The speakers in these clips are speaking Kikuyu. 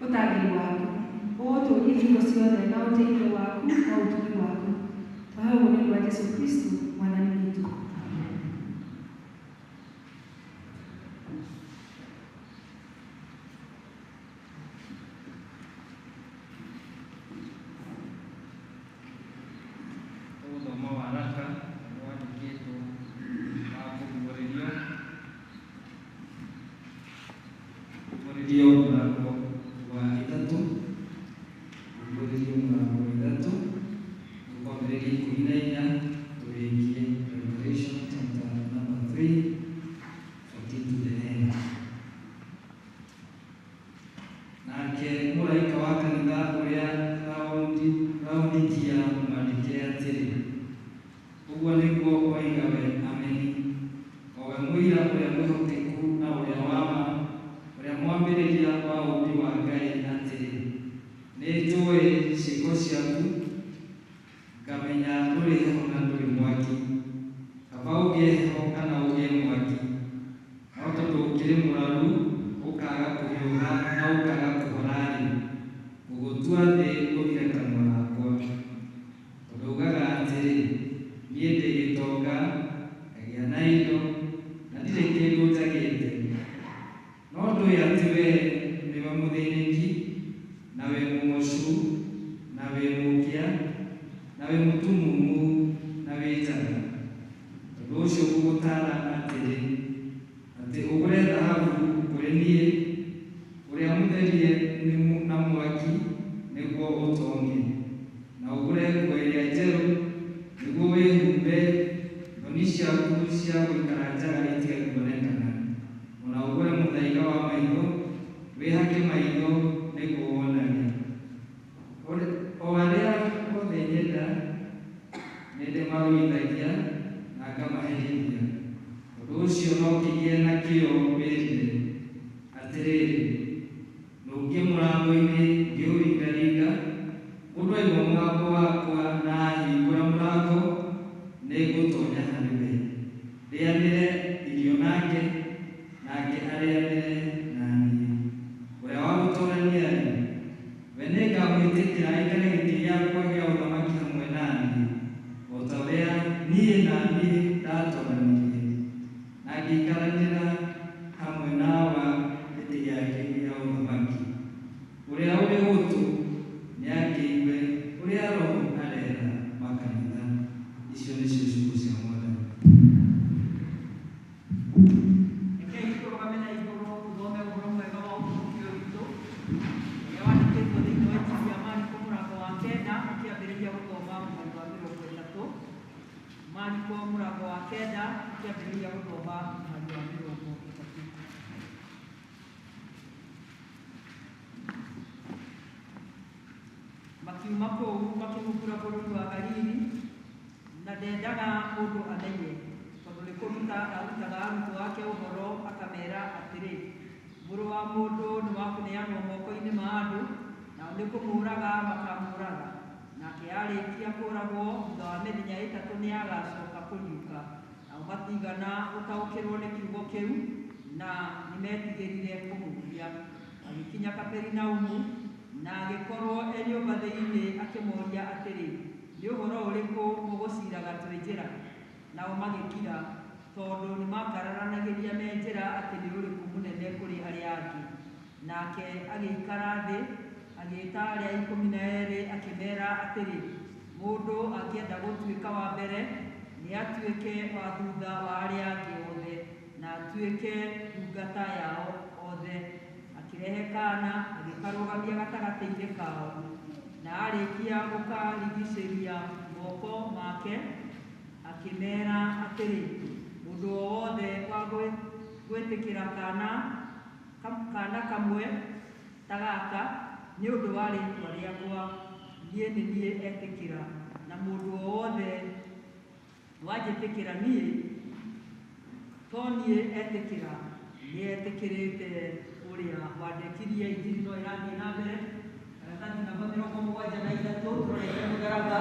Ũtangĩri waku. Ũũtũũrie hingo ciothe na ũteithio waku na ũtugi waku. Twahoya ũguo nĩ ũndũ wa Jesũ Kristũ Mwathani witũ. Amen. Tũgũthoma waraka ũrĩa wandĩkĩtwo wa kũguũrĩrio. Kũguũrĩrio mũrango wa ithatũ, Kũguũrĩrio mũrango wa ithatũ, tũkwambĩrĩria 14 tũrĩkie. Revelation chapter number 3, 14 to the end. Nake mũraika wa kanitha ũrĩa Laodikia mwandĩkĩre atĩrĩ, Ũguo nĩguo oiga we Ameni, o we mũira ũrĩa mwĩhokeku na ũrĩa wa ma, ũrĩa mwambĩrĩria wa ũũmbi wa Ngai, atĩrĩ, Nĩnjũũĩ ciĩko ciaku, ngamenya ndũrĩ heho na ndũrĩ mwaki. Kaba ũgĩe heho kana ũgĩe mwaki. No tondũ ũkĩrĩ mũraru, ũkaaga kũhiũha na ũkaaga kũhora-rĩ, ngũgũtua thĩ ũthire kanua gakwa. Tondũ uugaga atĩrĩ, 'Niĩ ndĩ gĩtonga, ngagĩa na indo, na ndirĩ kĩndũ njagĩte. No ndũĩ atĩ wee nĩwe mũthĩnĩki, na wĩ mũmocu, na wĩ mũkĩa, na wĩ mũtumumu, na wĩ njaga. Tondũ ũcio ngũgũtaara atĩrĩ, atĩ ũgũre thahabu kũrĩ niĩ, ũrĩa mũtherie na mwaki, nĩguo ũtonge, na ũgũre nguo ĩrĩa njerũ, nĩguo wĩhumbe, thoni ciaku cia gũikara njaga itige kuonekana, o na ũgũre mũthaiga wa maitho, wĩhake maitho, nĩguo wonage. O arĩa othe nyenda, nĩndĩmarũithagia na ngamaherithia. Tondũ ũcio no kĩgĩe na kĩyo wĩrire. Atĩrĩrĩ, nũngiĩ mũrango-inĩ ngĩũringaringa, mũndũ aigua mũgambo wakwa na aahingũra mũrango, nĩngũtonya harĩ we, ndĩanĩre irio nake, nake arĩanĩre na niĩ. Ũrĩa wa gũtorania-rĩ, we nĩngamwĩtĩkĩra aikare gĩtĩ gĩakwa gĩa ũthamaki hamwe na niĩ, o ta ũrĩa niĩ na niĩ ndatoranirie, na ngĩikaranĩra hamwe na Awa gĩtĩ gĩake gĩa ũthamaki. Ũrĩa ũrĩ gũtũ, nĩakĩigue ũrĩa Roho areera makanitha. Icio nĩcio ciugo cia Mwathani. Rekei tũrũgame na igũrũ tũthome ũhoro mwega wa ũhonokio witũ ũrĩa wandĩkĩtwo thĩinĩ wa Injiri ya Mariko mũrango wa kenda ũkĩambĩrĩria gũthoma mũhari wa 30. Mariko mũrango wa kenda ũkĩambĩrĩria gũthoma mũhari wa 30. Makiuma kũu makĩhungura bũrũri wa Galili, na ndendaga mũndũ amenye, tondũ nĩ kũruta aarutaga arutwo ake ũhoro, akameera atĩrĩ, Mũrũ wa Mũndũ nĩ wa kũneanwo moko-inĩ ma andũ, nao nĩ kũmũũraga makamũũraga, nake aarĩkia kũũragwo, thutha wa mĩthenya ĩtatũ nĩagacoka kũriũka. Nao matiigana gũtaũkĩrũo nĩ kiugo kĩu, na nĩmetigĩrire kũmũũria. Magĩkinya Kaperinaumu, na agĩkorũo e nyũmba thĩinĩ akĩmoria atĩrĩ, Nĩ ũhoro ũrĩkũ mũgũciraga twĩ njĩra? Nao magĩkira, tondũ nĩmaakararanagĩria me njĩra atĩ nĩ ũrĩkũ mũnene kũrĩ arĩa angĩ. Nake agĩikara thĩ, agĩĩta arĩa 12, akĩmera atĩrĩ, Mũndũ angĩenda gũtuĩka wa mbere, nĩatuĩke wa thutha wa arĩa angĩ othe, na atuĩke ndungata yao othe. Akĩrehe kaana, agĩkarũgamia gatagatĩ-inĩ kao. Na aarĩkia gũkarigicĩria moko make, akĩmeera atĩrĩ, Mũndũ o wothe wa gwĩtĩkĩra kaana kamwe ta gaka nĩ ũndũ wa rĩĩtwa rĩakwa, niĩ nĩ niĩ etĩkĩra, na mũndũ o wothe wanjĩtĩkĩra niĩ, to niĩ etĩkĩra, nĩetĩkĩrĩte ũrĩa wandekirie. Injiri no ĩrathiĩ na mbere, karatathi namba 73, tũrorete mũtharaba.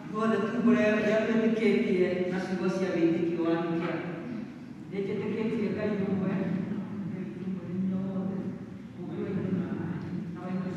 Ithuothe tumbũre ũrĩa twĩtĩkĩtie na ciugo cia wĩtĩkio wa Nikea. Nĩnjĩtĩkĩtie Ngai ũmwe, Ithe witũ Mwene-Hinya-Wothe, Mũũmbi wa igũrũ na thĩ, na wa indo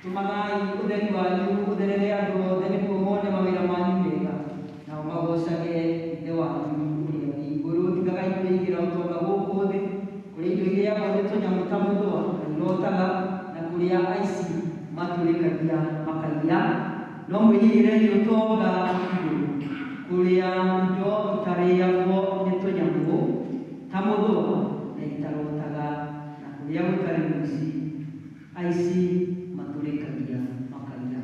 Tũmagai ũtheri wanyu ũtherere andũ othe nĩguo mone mawĩra manyu mega, nao magoocage Ithe wanyu ũrĩa wĩ igũrũ. Tigagai kwĩigĩra ũtonga gũkũ thĩ, kũrĩa indo irĩagwo nĩ tũnyamũ ta mũthũa na irotaga, na kũrĩa aici matũrĩkagia makaiya. No mwĩigĩrei ũtonga igũrũ, kũrĩa indo itarĩagwo nĩ tũnyamũ ta mũthũa na itarotaga, na kũrĩa gũtarĩ mũici aici matũrĩkagia makaiya.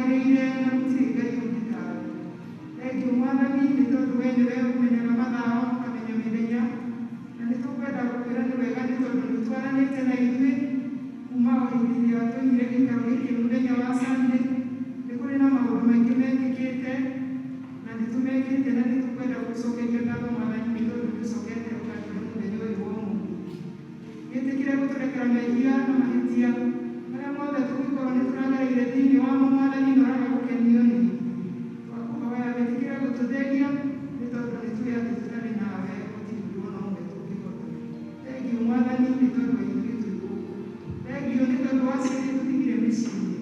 Kwagĩrĩire na gũtirĩ Ngai ũngĩ tawe. Thengiũ Mwathani nĩ tondũ we nĩwe ũmenyaga mathaa ũkamenya mĩthenya, na nĩ tũkwenda gũkwĩra nĩ wega nĩ tondũ nĩ ũtwaranĩte na ithuĩ kuma o hĩndĩ ĩrĩa twaumire gĩikaro gĩkĩ mũthenya wa Sunday. Nĩ kũrĩ na maũndũ maingĩ mekĩkĩte na nĩ tũmekĩte na nĩ tũkwenda gũgũcokeria ngatho Mwathani nĩ tondũ nĩ ũcokete ũgatũhe mũthenya ũyũ wa ũmũthĩ. Wĩtĩkĩre gũtũrekera mehia na mahĩtia marĩa mothe tũngĩkorwo nĩ tũragereire thĩinĩ wamo Mwathani na ũraga gũkenio nĩ ithuĩ. Twakũhoya wĩtĩkĩre gũtũtheria nĩ tondũ nĩ tũĩ atĩ tũtarĩ nawe gũtirĩ ũndũ ona ũmwe tũngĩhota. Thengiũ Mwathani nĩ tondũ wa ithuĩ twĩ gũkũ. Thengiũ nĩ tondũ wa acio angĩ tũtigire mĩciĩ-inĩ.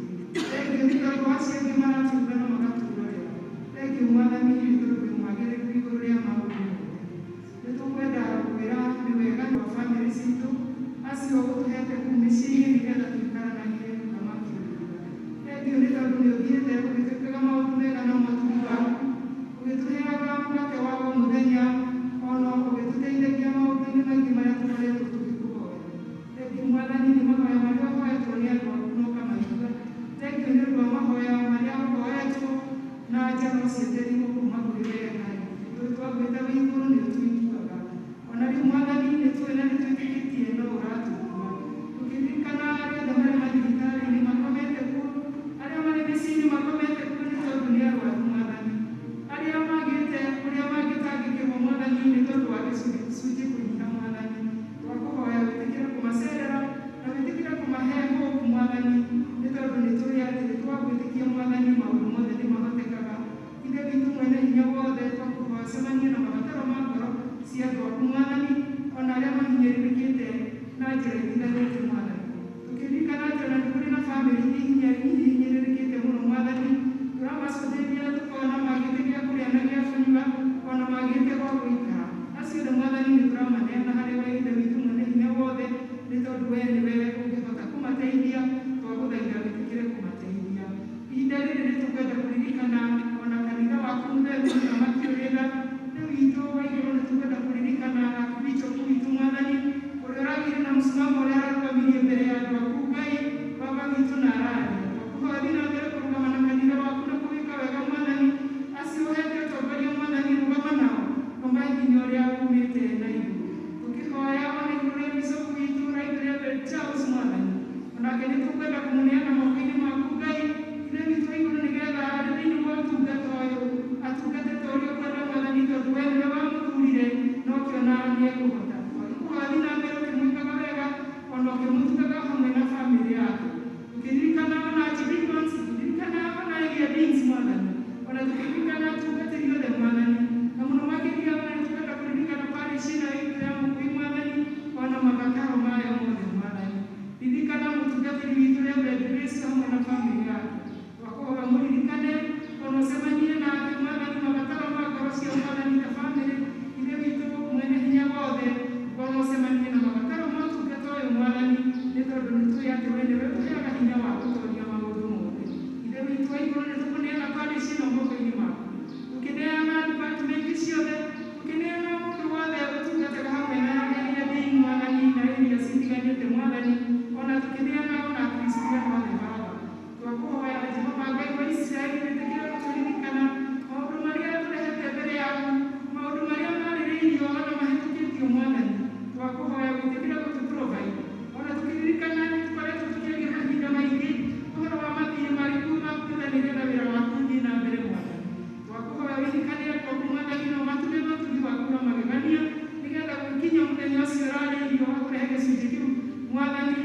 Thengiũ nĩ tondũ wa acio angĩ maratũruga na magatũrorera. Thengiũ Mwathani nĩ tondũ wĩ mwagĩrĩru igũrũ rĩa maũndũ mothe. Nĩ tũkwenda gũkwĩra nĩ wega wa bamĩrĩ citũ acio ũtũhete kũu mĩciĩ-inĩ nĩgetha tũikaranagie mũthamaki ũrĩa. Thengiũ nĩ tondũ nĩ ũthiĩte ũgĩtwĩkaga maũndũ mega na motugi waku, ũgĩtũheaga mũgate wa o mũthenya, ona ũgĩtũteithagia maũndũ-inĩ maingĩ marĩa tũkoretwo tũgĩkũhoya. Thengiũ Mwathani nĩ mahoya marĩa ũhoetwo nĩ andũ aku na ũkamaigua. Thengiũ nĩ ũndũ wa mahoya marĩa ũhoetwo na nja no cietereirwo kuma kũrĩ wee Ngai. Tũĩ twagwĩta wĩ igũrũ nĩ ũtũiguaga. Ona rĩu Mwathani nĩ tũĩ na nĩ twĩtĩkĩtie no ũratũigua. Tũkĩririkana arĩa othe marĩ mathibitarĩ-inĩ makomete kuo, arĩa marĩ mĩciĩ-inĩ makomete kuo nĩ tondũ nĩ arwaru Mwathani. Arĩa magĩte ũrĩa mangĩtangĩkĩrwo Mwathani nĩ tondũ wa gĩcunjĩ kũnyiha Mwathani. Twakũhoya wĩtĩkĩre kũmacerera na wĩtĩkĩre kũmahe hope Mwathani nĩ tondũ nĩ tũĩ atĩ twagwĩtĩkia Mwathani maũndũ mothe nĩ mahotekaga. Ithe witũ mwene hinya wothe twakũhoya ũcemanie na mabataro ma ngoro cia andũ aku Mwathani ona arĩa mahinyĩrĩrĩkĩte na njĩra itiganĩte Mwathani. Tũkĩririkana atĩ ona nĩ kũrĩ na bamĩrĩ ingĩ ihinyĩrĩrĩkĩte mũno Mwathani, tũramacũthĩria tũkona magĩte gĩa kũrĩa na gĩa kũnyua ona magĩte gwa gũikara. Acio othe Mwathani nĩ tũramaneana harĩ we Ithe witũ mwene hinya wothe nĩ tondũ we nĩwe ũngĩhota kũmateithia, twagũthaitha wĩtĩkĩre kũmateithia. Ihinda rĩrĩ nĩ tũkwenda kũririkana ona kanitha waku mũtheru mũthamaki ũrĩ tha. Ithe witũ wa igũrũ nĩ tũkwenda kũririkana Archbishop witũ Mwathani ũrĩa ũragĩire na mũsimamo ũrĩa ararũgamirie mbere ya andũ aku Ngai Baba witũ na araria. Twakũhoya thiĩ na mbere kũrũgama na kanitha waku na kũwĩka wega Mwathani. Acio ũhete ũtongoria Mwathani rũgama nao ũmahe hinya ũrĩa umĩte na igũrũ. Tũkĩhoya ona igũrũ rĩa Bishop witũ Right Reverend Charles Mwathani onake nĩ tũkwenda kũmũneana moko-inĩ maku Ngai Ithe witũ wa igũrũ nĩgetha arĩ thĩinĩ wa ũtungata ũyũ atungate ta ũrĩa ũkwenda Mwathani tondũ we nĩwe wamũthurire na ũkĩona nĩ ekũhota. Twagĩkũhoya thiĩ na mbere ũkĩmwĩkaga wega ona ũkĩmũtugaga hamwe na bamĩrĩ yake. Tũkĩririkana ona archdeacons, tũkĩririkana ona area deans Mwathani, ona tũkĩririkana atungatĩri othe Mwathani, na mũno makĩria ona nĩ tũkwenda kũririkana parish ĩno itũ ya Mũkũyũ Mwathani, ona mabataro mayo mothe Mwathani. Ririkana mũtungatĩri witũ Reverend Grace hamwe na bamĩrĩ yake. Twakũhoya mũririkane ona ũcemanie nake Mwathani mabataro ma ngoro ciao Mwathani ta bamĩrĩ. Ithe witũ mwene hinya wothe ona ũcemanie na mabataro ma ũtungata ũyũ Mwathani nĩ tondũ nĩ tũĩ atĩ we nĩwe ũtũheaga hinya wa gũtooria maũndũ mothe. Ithe witũ wa igũrũ nĩ tũkũneana parish ĩno moko-inĩ maku. Tũkĩneana department ciothe, tũkĩneana mũndũ wothe ũtungataga hamwe na area dean Mwathani na area citiganĩte Mwathani, ona tũkĩneana ona Akristiano othe Baba. Twakũhoya Jehova Ngai wa Isiraeli wĩtĩkĩre gũtũririkana maũndũ marĩa tũrehete mbere yaku, maũndũ marĩa marĩrĩirio ona mahĩtũkĩtio Mwathani. Twakũhoya wĩtĩkĩre gũtũ-provide. Ona tũkĩririkana nĩ tũkoretwo tũkĩaria mahinda maingĩ ũhoro wa mathirĩ marĩkũ makwetha nĩgetha wĩra waku ũthiĩ na mbere Mwathani. Twakũhoya ũririkane andũ aku Mwathani na ũmatuge matugi waku na magegania nĩgetha gũkinya mũthenya ũcio ũrarĩirio wa kũrehe gĩcunjĩ kĩu Mwathani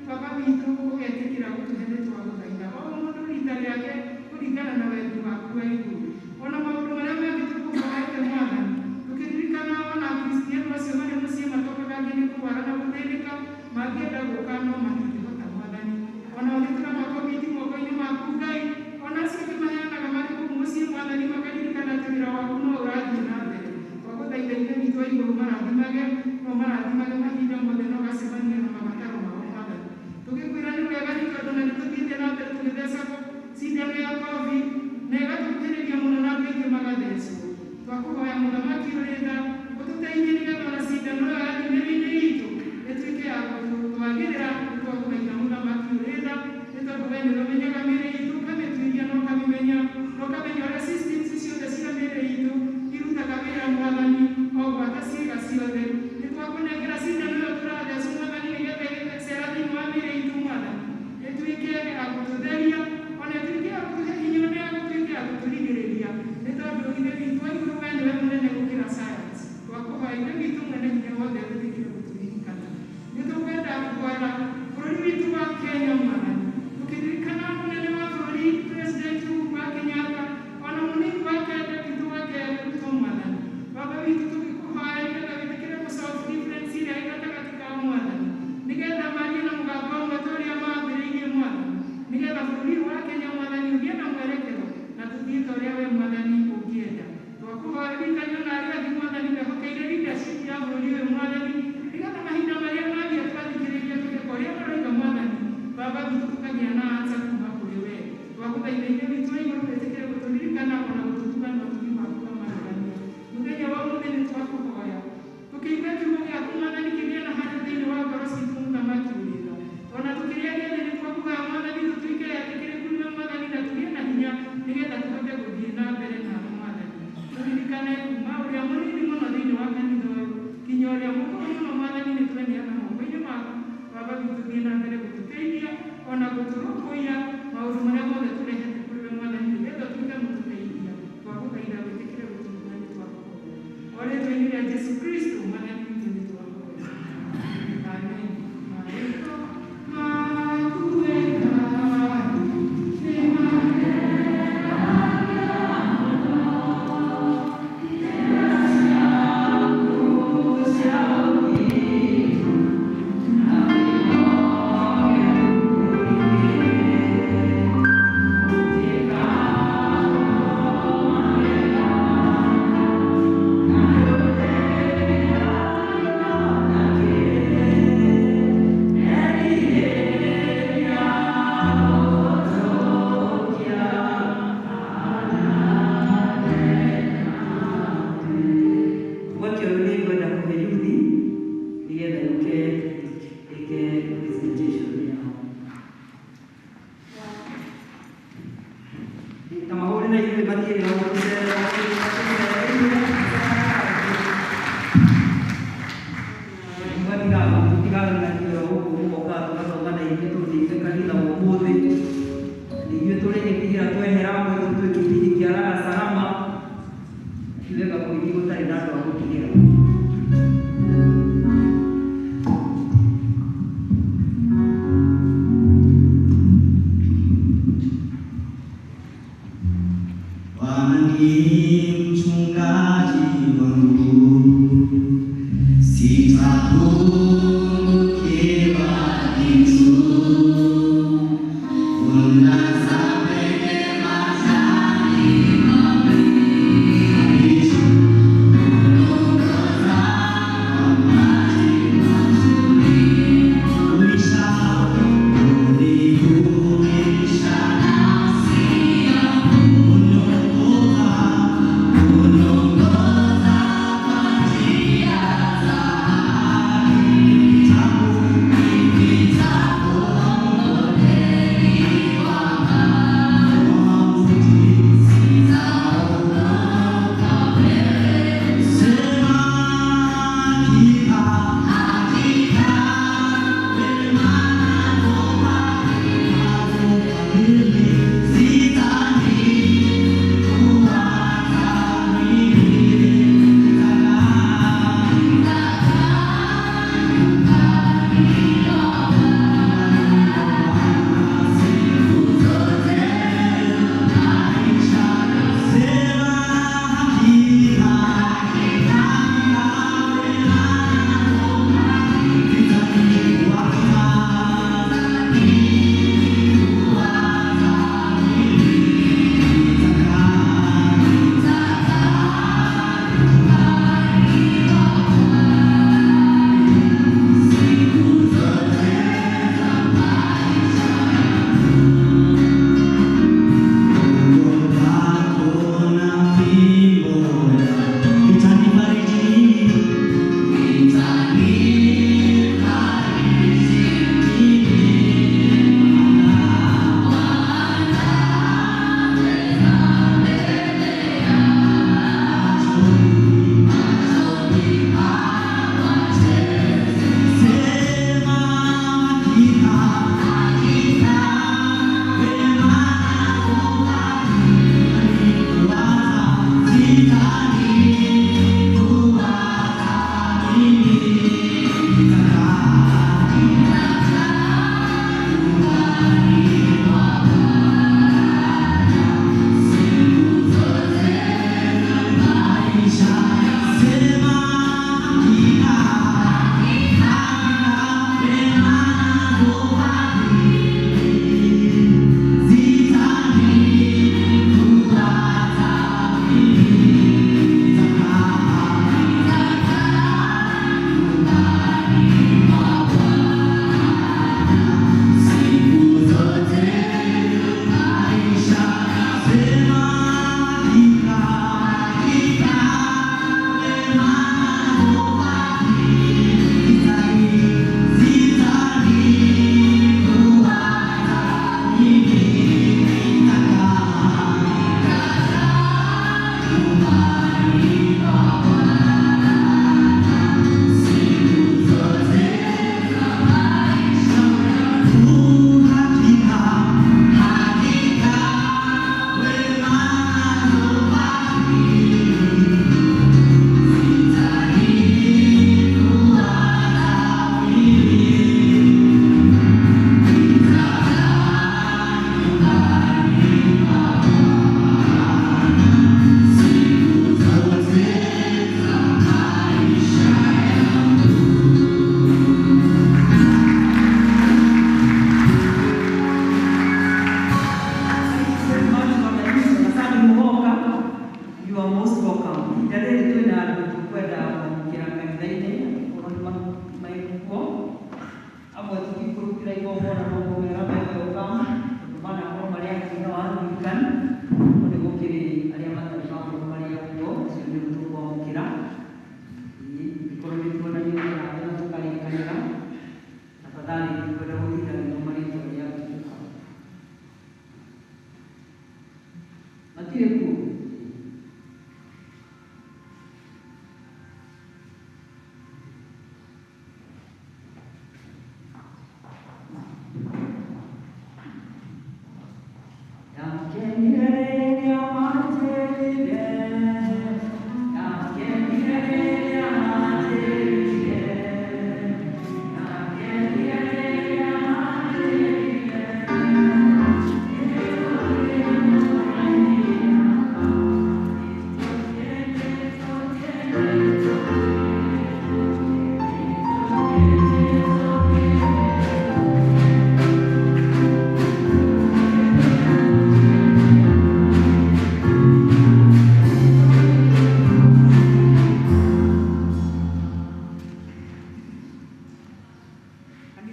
Baba witũ ũgetĩkĩra gũtũhe nĩ twagũthaitha o mũndũ rita rĩake kũringana na wendi waku wa igũrũ. Ona maũndũ marĩa mangĩ tũkũhoete Mwathani tũkĩririkana ona Akristiano acio marĩ mũciĩ matokaga angĩ nĩ kũrwara na gũthĩnĩka mangĩenda gũka no matingĩhota Mwathani. Onao nĩ tũramakomiti moko-inĩ maku Ngai, ona acio angĩ maheanaga marĩ kũu mũciĩ Mwathani makaririkana atĩ wĩra waku no ũrathiĩ na mbere. Twagũthaitha Ithe witũ wa igũrũ marathimage no marathimage mahinda mothe na ũgacemania na mabataro mao Mwathani. Tũgĩkwĩra nĩ wega nĩ tondũ na nĩ tũthiĩte na mbere tũgĩthecagwo cindano ya COVID na ĩgatũkuhĩrĩria mũno na andũ aingĩ magathecwo. Twakũhoya mũthamaki ũrĩ tha ũtũteithie nĩgetha ona cindano ĩyo yathiĩ mĩrĩ-inĩ itũ ĩtuĩke ya gũtwagĩrĩra. Nĩ twagũthaitha mũthamaki ũrĩ tha nĩ tondũ we nĩwe ũmenyaga mĩrĩ itũ ũkamĩtuĩria na ũkamĩrora. Tũgũkũira maũndũ marĩa mothe tũrehete kũrĩ we Mwathani nĩgetha ũtuĩke mũtũteithia. Twagũthaitha wĩtĩkĩre gũtũigua nĩ twakũhoya. O rĩĩtwa-inĩ rĩa Jesũ Kristo Mwathani witũ nĩ twahoya. Amen. Marĩĩtwa maku we Ngai nĩ Mweke ũyũ nĩ ngwenda kũhe yuthi nĩgetha yũke ĩke presentation yao. Ta mahũrĩre ithuĩ matiĩrĩga gũtũcerera. Tũtigaganagio gũkũ mũgoka tũgathoma na ithuĩ tũthiĩte kanitha ũmũthĩ. Nĩ ithuĩ tũrĩgĩtigĩra twehera amwe tũtue kĩbindi kĩa lala salama. Ti wega gũgĩthiĩ gũtarĩ na andũ a gũtigĩra. Bwana ni mchungaji wangu, sitapungukiwa.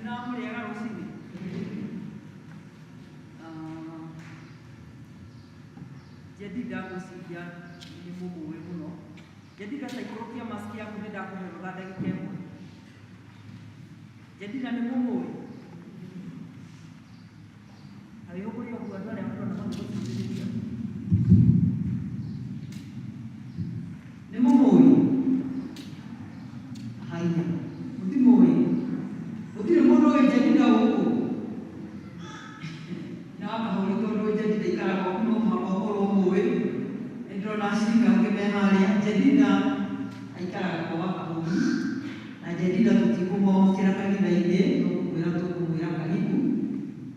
Kanitha mũrĩega rũcinĩ. Jedida ngwĩciria nĩ mũmũĩ mũno. Jedida ta ikũrũkia maski yaku nĩ ndakũhe rũtha ndagĩka ĩmwe. Jedida nĩ mũmũĩ? Ta wĩhũgũre ũguo andũ arĩa marona magĩgũthikĩrĩria. Nĩ mũmũĩ? Haiya, mũtimũĩ? Gũtirĩ mũndũ ũĩ Jedida gũkũ? Na wakahũri tondũ Jedida ikaraga gwaku no mũhaka ũkorwo ũmũĩ. Nĩ ndĩrona acirika angĩ me harĩa. Jedida aikaraga kwa Wakahũri. Na Jedida tũtikũmwamũkĩra kanitha-inĩ, tũkũmwĩra tũkũmwĩra karibu,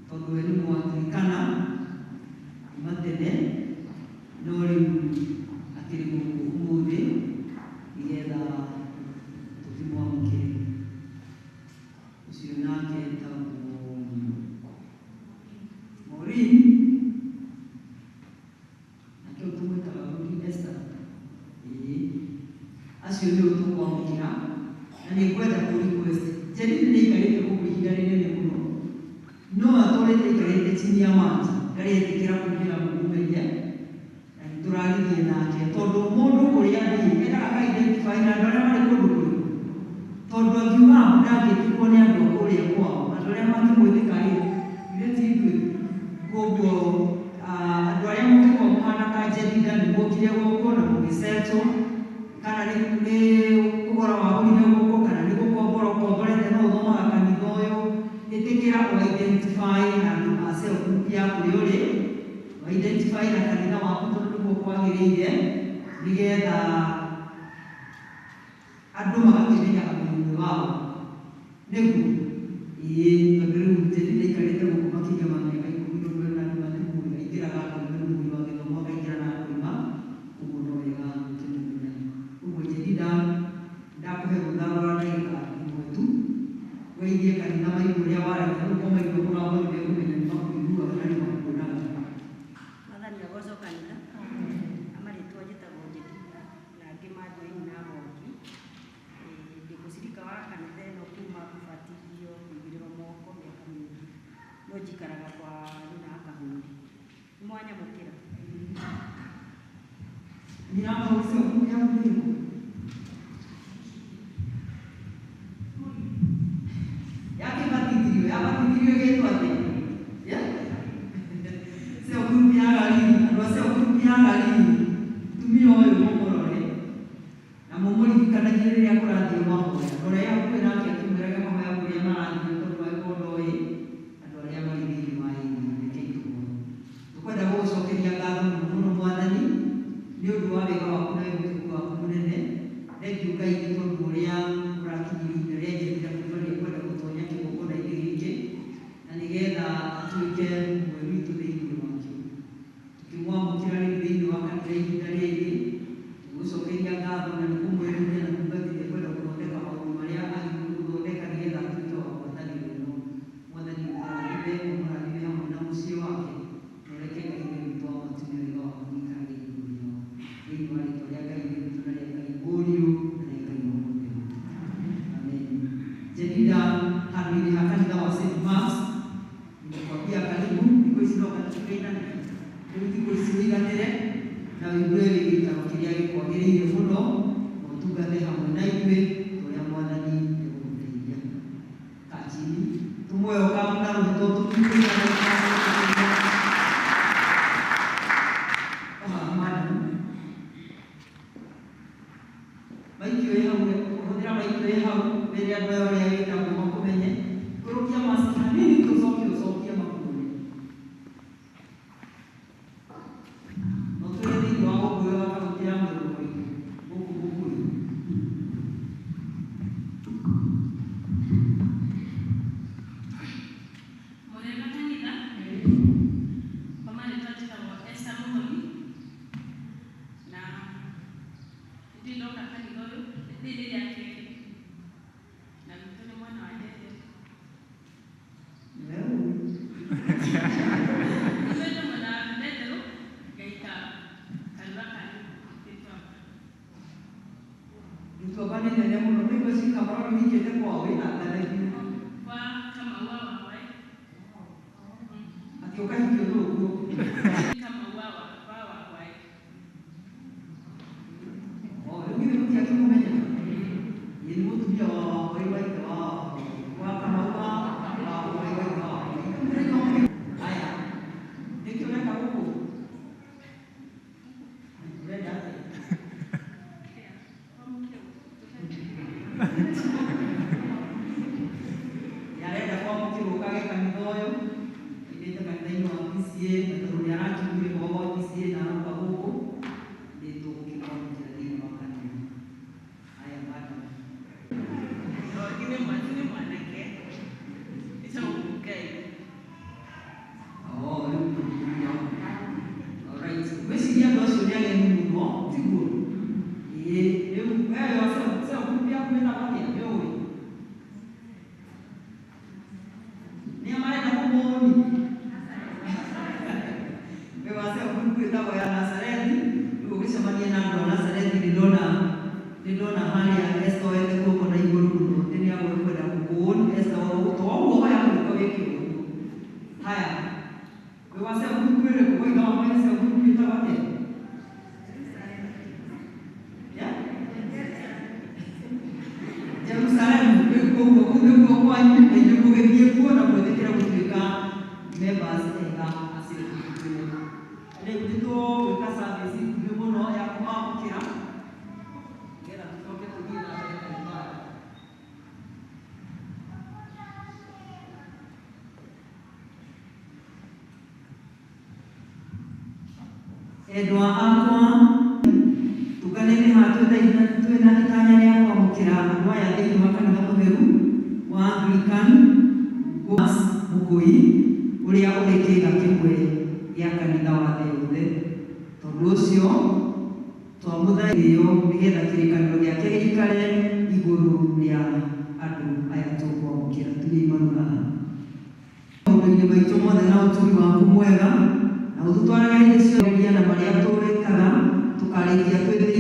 tondũ we nĩ Mũanglikana kuma tene, no rĩu akĩrĩ gũkũ ũmũthĩ nĩgetha tũkĩmwamũkĩre. Ũcio nake etagwo Maureen, nake ũyũ tũmwĩtaga Lady Esther. Ĩĩ, acio nĩo tũkwamũkĩra na nĩ ngwenda kũ request. Jedida nĩ aikarĩte gũkũ ihinda rĩnene mũno, no atũrĩte aikarĩte chini ya maji, ndarĩ etĩkĩra kumĩra mũmũmenye, na nĩ tũraririe nake tondũ mũndũ kũrĩa athiĩ endaga aka identify na andũ arĩa marĩ kũndũ kũrĩkũ, tondũ angiuga amu ndangĩtĩkwo nĩ andũ a kũrĩa kwao, andũ arĩa mangĩmwĩtĩka rĩ, ithuĩ ti ithuĩ. Koguo andũ arĩa mũngĩkorwo mũhana ta Jedida nĩ muokire gũkũ na mũgĩsettle, kana nĩ kũgũra wagũrire gũkũ, kana nĩ gũkombora ũkomborete no ũthomaga kanitha ũyũ, ĩtĩkĩra ũ identify na andũ a cell group ya kũrĩa ũrĩ, ũ identify na kanitha waku tondũ nĩguo kwagĩrĩire, nĩgetha andũ magakĩmenyaga wĩ ũmwe wao. Nĩguo? Ĩĩ, tondũ rĩu Jedida aikarĩte gũkũ makĩria ma mĩaka 10 na ũndũ na andũ matimũĩ, aingĩraga akoima, nĩ mũgũri wa gĩthomo akaingĩra na akoima, ũguo no wega gũkĩmũmenya. Ũguo Jedida ndakũhe rũtha rwa ndagĩka ĩmwe tu, weithie kanitha maigue ũrĩa waragia, rĩu ko maigua mũgambo nĩ mekũmenya nĩ makũiguaga na nĩ makuonaga. Mwathani agocwo kanitha. Amarĩtwa njĩtagwo Jedida na angĩ manjũĩ nyina Mwangi. Ndĩ mũcirika wa kanitha ĩno kuma kũbatithio kũigĩrĩrwo moko mĩaka mĩingĩ, no njikaraga kwa nyina wa Kahũri. Nĩ mwanyamũkĩra? Nyina wa Kahũri cell group yaku nĩ ĩrĩkũ? Yakĩbatithirio, yabatithirio ĩgĩtwo atĩa? Yeah? Cell group ya Galili, andũ a cell group ya Galili, mũtumia ũyũ mũmũrore na mũmũririkanagie rĩrĩa kũrathiĩ mahoya. Ũrĩa hakuhĩ nake akĩmwĩraga mahoya kũrĩa marathiĩ tondũ angĩkorwo ndoĩ andũ arĩa marĩ thĩinĩ wa area. Rekei tũhoe. Tũkwenda gũgũcokeria ngatho mũno mũno Mwathani nĩ ũndũ wa wega waku na wĩhokeku waku mũnene. Thengiũ Ngai nĩ tondũ ũrĩa ũrakinyia ihinda rĩa Jedida kuuma rĩrĩa kwenda gũtonya kĩgongona-inĩ gĩkĩ na nĩgetha atuĩke ũmwe witũ thĩinĩ wakĩo. Tũkĩmwamũkĩra rĩu thĩinĩ wa kanitha ihinda rĩngĩ, tũgũcokeria ngatho na nĩ kũmwerũhia na kuuga atĩ nĩekwenda gũthondeka maũndũ marĩa agĩrĩirwo gũthondeka nĩgetha atuĩke wa ngwatanĩro ĩno. Mwathani ũmũrathime, ũmũrathime hamwe na mũciĩ wake, na ũreke Ngai Ithe witũ wa matu-inĩ wega waku ũikarage igũrũ rĩao. Thĩinĩ wa rĩtwa rĩa Ngai Ithe witũ na rĩa Ngai Mũriũ na rĩa Ngai Roho Mũtheru. Amen. Jedida handũ-inĩ ha kanitha wa St. Mark's, nimekwambia karibu, thikũ ici no gatuĩkainane. Rĩu thikũ ici ũiganĩre na ũigue wĩ gĩikaro kĩrĩa gĩkwagĩrĩire mũno, na ũtungate hamwe na ithuĩ ũrĩa Mwathani egũgũteithia. Kaa chini tũmuoe ũkamu na rũhĩ tondũ tũtikũigana. Oha madam. Maiki wĩ hau, ũhũthĩra maiki wĩ hau, wĩre andũ aya ũrĩa wĩtagwo makũmenye. Ikũrũkia maski hanini tũcoke ũcokie makuone. No twĩre thĩinĩ wa gũkũ wa kaunti ya Mũrũrũ gũkũ Mũkũyũ. Mũrĩega kanitha? Atĩ ũkahikio nũ kuo? Oh, rĩu githĩ mũtiakĩmũmenya? Ĩĩ nĩ mũtumia wa Wangũi wa ithe wa wa Kamau wa Wangũi wa ithe wa Wangũi. Haya, nĩkĩ ũreka gũkũ? Ũrenda atĩa? Nĩarenda kwamũkĩrwo kage kanitha ũyũ, aumĩte kanitha-inĩ wa PCA, na tondũ nĩarakiugire kwao gwa PCA na aroka gũkũ, nĩ tũgũkĩmwamũkĩra thĩinĩ wa kanitha. Haya, madam. Oh, rĩu nĩ Alright. Ngwĩciria andũ acio nĩ ageni mũno, tiguo? Ĩĩ, rĩu wewe cell group yaku ĩtagwo atĩa? Nĩ ũĩ? Nĩa marenda kũmũũni? Wĩ wa cell group ĩtagwo ya Nazarethi, rĩu ũgĩcemania na andũ a Nazarethi nĩ ndona harĩa Esther oete guoko na igũrũ mũno, atĩ nĩ agwĩkwenda gũkũũni. Esther, to ũguo hoya guoko wĩke ũguo. Haya, wĩ wa cell group ĩrĩkũ? Woiga wa mwene cell group ĩtagwo atĩa? Yeah? Jerusalemu, rĩu koguo kũu nĩkuo kwanyu, na inyuĩ mũgĩthiĩ kuo na mwĩtĩkĩre gũtuĩka members ega a cell group ĩyo. Rĩu nĩ tũgwĩka service nguhĩ mũno ya kũmamũkĩra nĩgetha tũcoke tũthiĩ na mbere na ibada. Endwa akwa, tũnganĩte haha twĩna itanya rĩa kwamũkĩra andũ aya thĩinĩ wa kanitha mũtheru wa Anglican Mũkũi, ũrĩa ũrĩ kĩĩga kĩmwe gĩa kanitha wa thĩ yothe. Tondũ ũcio twamũthaithio nĩgetha kĩrĩkanĩro gĩake gĩikare igũrũ rĩa andũ aya tũkwamũkĩra. Turiai maru haha. Maũndũ-inĩ maitũ mothe na ũtugi waku mwega, na ũtũtwarage hĩndĩ ciothe na marĩa tũrĩkaga tũkarĩkia twĩ thĩinĩ.